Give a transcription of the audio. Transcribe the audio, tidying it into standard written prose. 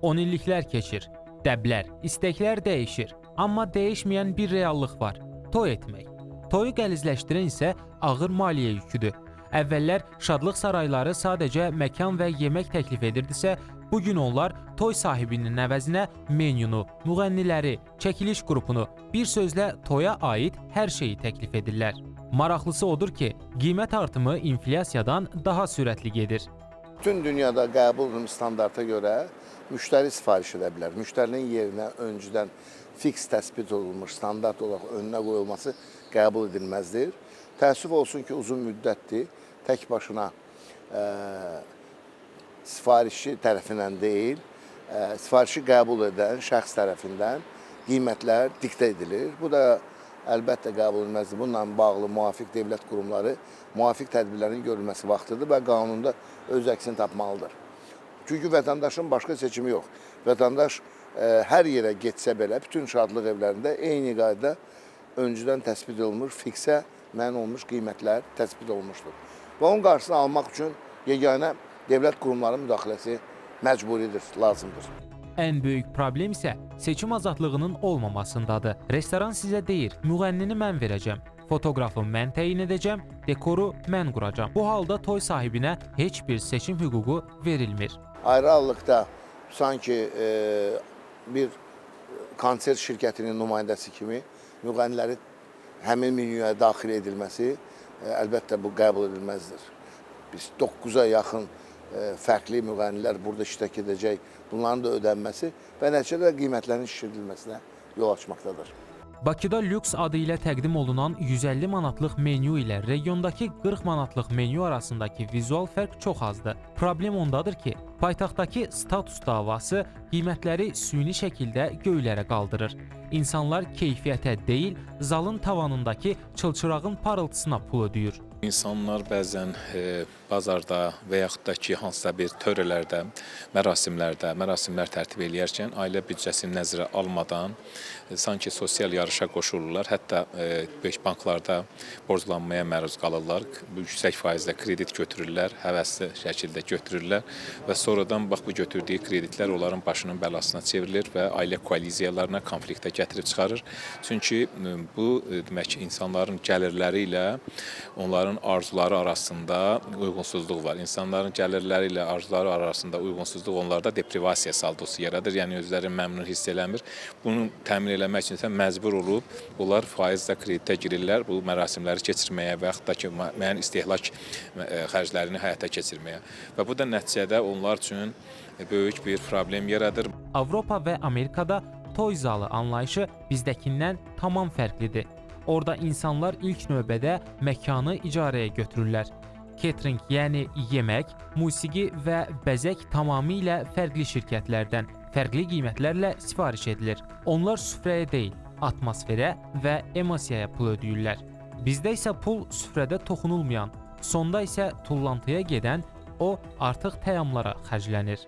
10 illiklər keçir. Dəblər, istəklər dəyişir. Amma dəyişməyən bir reallıq var. Toy etmək. Toyu qəlizləşdirən isə ağır maliyyə yüküdür. Əvvəllər şadlıq sarayları sadəcə məkan və yemək təklif edirdisə, bu gün onlar toy sahibinin əvəzinə menyunu, müğənniləri, çəkiliş qrupunu, bir sözlə toya aid hər şeyi təklif edirlər. Maraqlısı odur ki, qiymət artımı inflyasiyadan daha sürətli gedir. Bütün dünyada qəbul olunmuş standarta görə müştəri sifariş edə bilər. Müştərinin yerinə öncədən fiks təsbit olunmuş standart olaraq önünə qoyulması qəbul edilməzdir. Təəssüf olsun ki, uzun müddətdir tək başına sifarişçi tərəfindən deyil, sifarişi qəbul edən şəxs tərəfindən qiymətlər diktə edilir. Bu da əlbəttə qəbul edilməzdir. Bununla bağlı müvafiq dövlət qurumları müvafiq tədbirlərin görülməsi vaxtıdır və qanunda öz əksini tapmalıdır. Çünki vətəndaşın başqa seçimi yox. Vətəndaş hər yerə getsə belə, bütün şadlıq evlərində eyni qaydada öncədən təsbit olunmuş, fiksə müəyyən olunmuş qiymətlər təsbit olunmuşdur. Və onun qarşısını almaq üçün yeganə dövlət qurumlarının müdaxiləsi məcburidir, lazımdır. Ən böyük problem isə seçim azadlığının olmamasındadır. Restoran sizə deyir, müğənnini mən verəcəm, fotoqrafı mən təyin edəcəm, dekoru mən quracam. Bu halda toy sahibinə heç bir seçim hüququ verilmir. Ayrı-ayrılıqda sanki bir konsert şirkətinin nümayəndəsi kimi müğənniləri həmin menyuya daxil edilməsi əlbəttə bu qəbul edilməzdir. Biz 9-a yaxın fərqli müğənnilər burada iştirak edəcək, bunların da ödənməsi və nəticədə qiymətlərin şişirdilməsinə yol açmaqdadır. Bakıda lüks adı ilə təqdim olunan 150 manatlıq menyu ilə regiondakı 40 manatlıq menyu arasındakı vizual fərq çox azdır. Problem ondadır ki, paytaxtdakı status davası qiymətləri süni şəkildə göylərə qaldırır. İnsanlar keyfiyyətə deyil, zalın tavanındakı çılçırağın parıltısına pul ödəyir. İnsanlar bəzən bazarda və yaxud da ki, hansısa bir törələrdə, mərasimlərdə, mərasimlər tərtib eləyərkən ailə büdcəsini nəzərə almadan sanki sosial yarışa qoşulurlar. Hətta böyük banklarda borclanmaya məruz qalırlar. Yüksək faizlə kredit götürürlər, həvəsli şəkildə götürürlər və sonradan bax bu götürdüyü kreditlər onların başının bəlasına çevrilir və ailə koaliziyalarına, konfliktə gətirib çıxarır. Çünki bu demək ki, insanların gəlirləri ilə onların arzuları arasında uyğunsuzluq var. İnsanların gəlirləri ilə arzuları arasında uyğunsuzluq onlarda deprivasiya saldosu yaradır. Yəni özlərini məmnun hiss eləmir. Bunu təmin eləmək üçün isə məcbur olub onlar faizlə kreditə girirlər bu mərasimləri keçirməyə və yaxud da ki, müəyyən istehlak xərclərini həyata keçirməyə. Və bu da nəticədə onlar üçün böyük bir problem yaradır. Avropa və Amerikada toy zalı anlayışı bizdəkindən tamam fərqlidir. Orada insanlar ilk növbədə məkanı icarəyə götürürlər. Catering, yəni yemək, musiqi və bəzək tamamilə fərqli şirkətlərdən, fərqli qiymətlərlə sifariş edilir. Onlar süfrəyə deyil, atmosferə və emosiyaya pul ödəyirlər. Bizdə isə pul süfrədə toxunulmayan, sonda isə tullantıya gedən o artıq təamlara xərclənir.